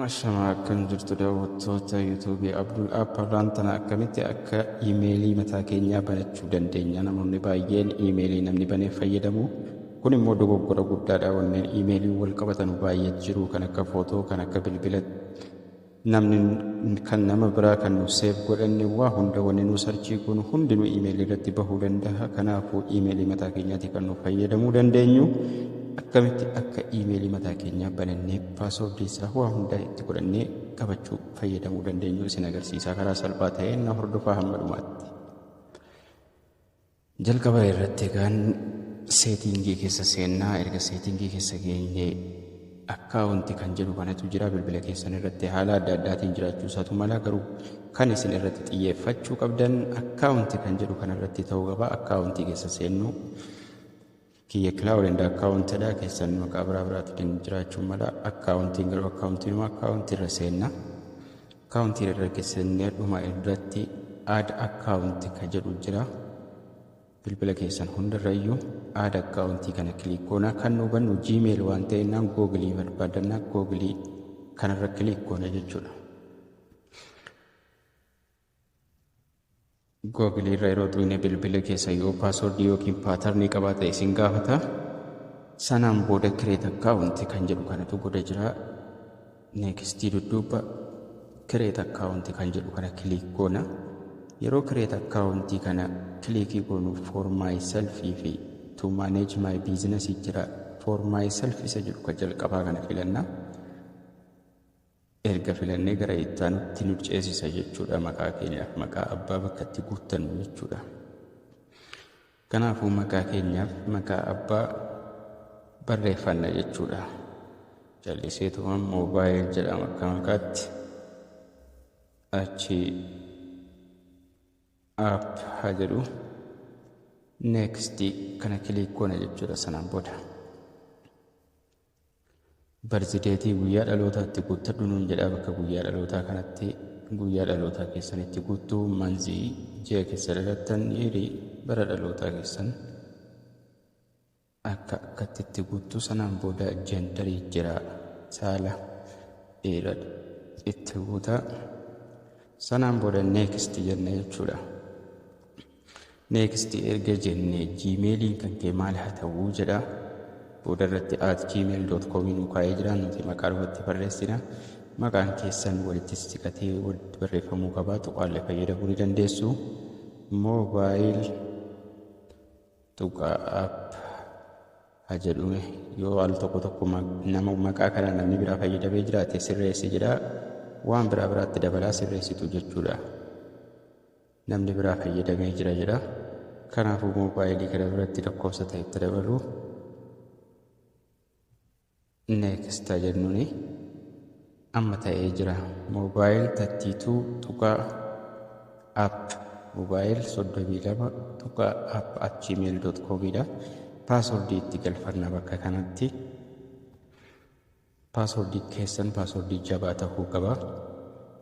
Ashamaa, akkam jirtu daawwattoota YouTubeii Abdul App? Har'aan tana akkamitti akka iimeelii mataa keenyaa banachuu dandeenya? Namoonni baay'een iimeelii namni banee fayyadamu. Kun immoo dogoggora guddaadha. Wanneen iimeelii wal qabatan baay'ee jiru, kan akka footoo, kan akka bilbila namni kan nama biraa kan nu save godhanne, waa hunda wanni nu searchii goonu hundinuu iimeelii irratti bahuu danda'a. Kanaafuu iimeelii mataa keenyaati kan nu fayyadamuu dandeenyu. Akkamitti akka iimeelii mataa keenyaa banannee, passwordii isaa waa hundaa itti godhannee qabachuu fayyadamuu dandeenyu isin agarsiisa. Karaa salphaa ta'een na hordofaa hamma dhumaatti. Jalqaba irratti egaan settingii keessa seennaa. Erga settingii keessa geenyee, accountii kan jedhu kanatu jira. Bilbila keessan irratti haala adda addaatiin jiraachuu isaatu mala, garuu kan isin irratti xiyyeeffachuu qabdan accountii kan jedhu kana irratti ta'uu qaba. Accountii keessa seennu. Kiyya cloud and accountidha, keessan maqaa biraa biraatiin jiraachuu mala. Accountiin garuu accountiinuma accountii irra seenna. Accountii irra seennee, dhuma irratti add account kan jedhu jira. Bilbila keessan hundarrayyuu add accountii kana click goona. Kan nu bannu Gmail waan ta'eennaan Googleii barbaadanna, Googleii kanarra click goona jechuudha. Googleii irra yeroo tuqne, bilbila keessa yoo passwordii yookiin patternii qabaate isin gaafata. Sanaan booda create account kan jedhu kanatu goda jira. Nextii dudduuba create account kan jedhu kana click goona. Yeroo create accountii kana clickii goonu, for myself fi to manage my business jira. For myself isa jedhu kan jalqabaa kana filanna. Erga filannee gara itti nu ceesisa jechuudha. Maqaa keenyaaf maqaa abbaa bakka itti guuttannu jechuudha. Kanaafuu maqaa keenyaaf maqaa abbaa barreeffanna jechuudha. Calliseetuma mobile jedhama akka maqaatti. Achi app haa jedhu. Next kana click goona jechuudha sanaan booda. Birth dateii, guyyaa dhalootaatti guuttadhu nuun jedhaa. Bakka guyyaa dhalootaa kanatti guyyaa dhalootaa keessanitti guuttuu, monthii, ji'a keessa dhalattan, yearii, bara dhalootaa keessan akka akkatti itti guuttuu. Sanaan booda genderii jira, saala dhiira itti guutaa. Sanaan booda next jenna jechuudha. Next erga jenne, Gmailiin kan kee maal haa ta'uu jedha. Booda irratti @gmail.com nu kaa'ee jira. Nuti maqaa dhufatti barreessina. Maqaan keessan walitti siqatee walitti barreeffamuu qaba. Tuqaallee fayyadamuu ni dandeessu. Mobile tuqaa app haa jedhume. Yoo al tokko tokko nama maqaa kana namni biraa fayyadamee jiraate, sirreessi jedha. Waan biraa biraatti dabalaa sirreessitu jechuudha. Namni biraa fayyadamee jira jedha. Kanaafuu mobileii kana biratti lakkoofsa ta'e itti dabalu. Next jennuuni amma ta'ee jira. Mobile 32 tuqaa app, mobile 32 tuqaa app @gmail.comidha. Passwordii itti galfanna bakka kanatti. Passwordii keessan passwordii jabaa ta'uu qaba.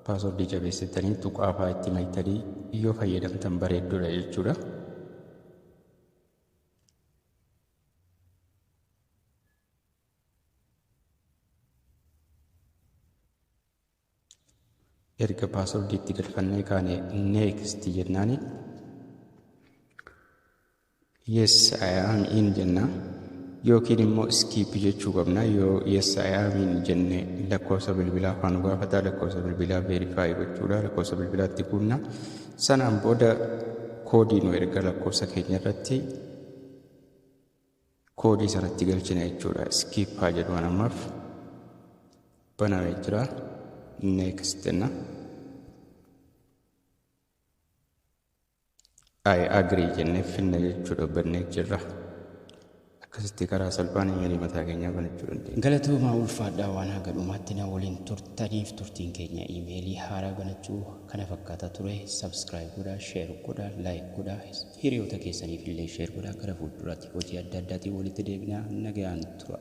Passwordii jabeessitanii, tuqaa fa'aa itti maytanii yoo fayyadamtan bareedduudha jechuudha. Erga passwordii itti galfannee kaane, next jennaani. Yes, I am in jenna yookiin immoo skip jechuu qabna. Yoo yes, I am in jenne, lakkoofsa bilbilaa afaan gaafataa, lakkoofsa bilbilaa verify gochuudha. Lakkoofsa bilbilaatti guunna. Sanaan booda koodii nu erga lakkoofsa keenya irratti, koodii sanatti galchina jechuudha. Skip haa jedhu, ammaaf banamee jira. Next jenna. I agree jennee finna jechuudha, bannee jirra. Akkasitti karaa salphaan imeelii mataa keenyaa banachuu dandeenya. Galatoomaa, ulfaadhaa, waan haga dhumaatti na waliin turtaniif. Turtiin keenya iimeelii haaraa banachuu kana fakkaata ture. Subscribe godhaa, share godhaa, like godhaa, hiriyoota keessaniif illee share godhaa. Gara fuulduraatti hojii adda addaatiin walitti deebinaa, nagayaan tura.